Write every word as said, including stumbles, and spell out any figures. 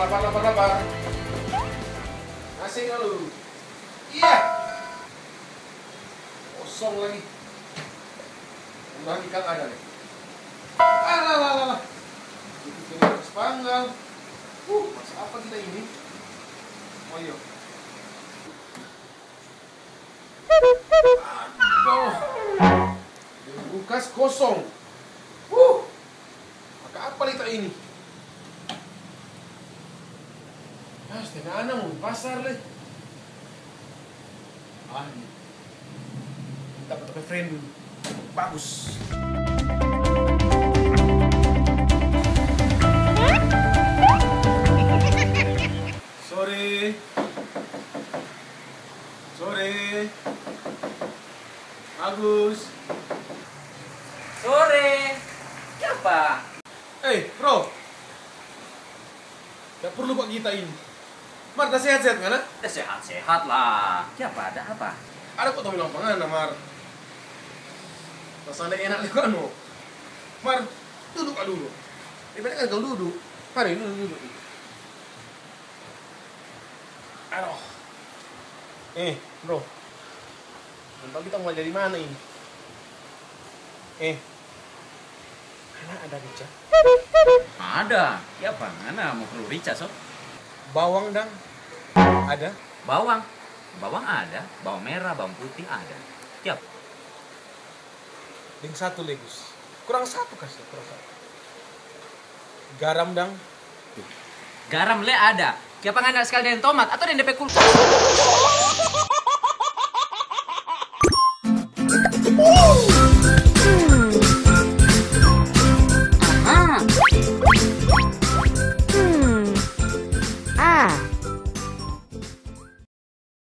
Lapar, lapar, lapar. Nasi dulu. Iya. Kosong lagi. Mudahan ikan ada nih. Alah, alah, alah, alah. Itu sini harus panggal. Uh, masak apa kita ini? Oh iya. Aduh. Kulkas kosong. Uh. Maka apa lita ini? Ah, setengah anam mau di pasar le. Ah, ini. Kita pe friend dulu. Bagus. Sore. Sore. Bagus. Sore. Kiapa? Eh, bro. Tidak perlu kok kita ini. Mar, ta sehat-sehat ngana? Eh, sehat-sehat lah. Kiapa, ada apa? Ada kok tau bilang pa ngana, Mar. Rasanya enak juga, no. Mar, duduk ka dulu. Eh, balik kan kau duduk. Mari, duduk, duduk. Aduh. Eh, bro. Nampak kita mulai dari mana ini? Eh, ngana ada rica? Ada. Kiapa? Ngana mo perlu rica, so? Bawang dang ada? Bawang? Bawang ada. Bawang merah, bawang putih ada. Kiapa? Deng satu legus. Kurang satu kasih, kurang satu. Garam dang? Garam le ada. Kiapa ngana skali deng tomat atau deng depe kulkas?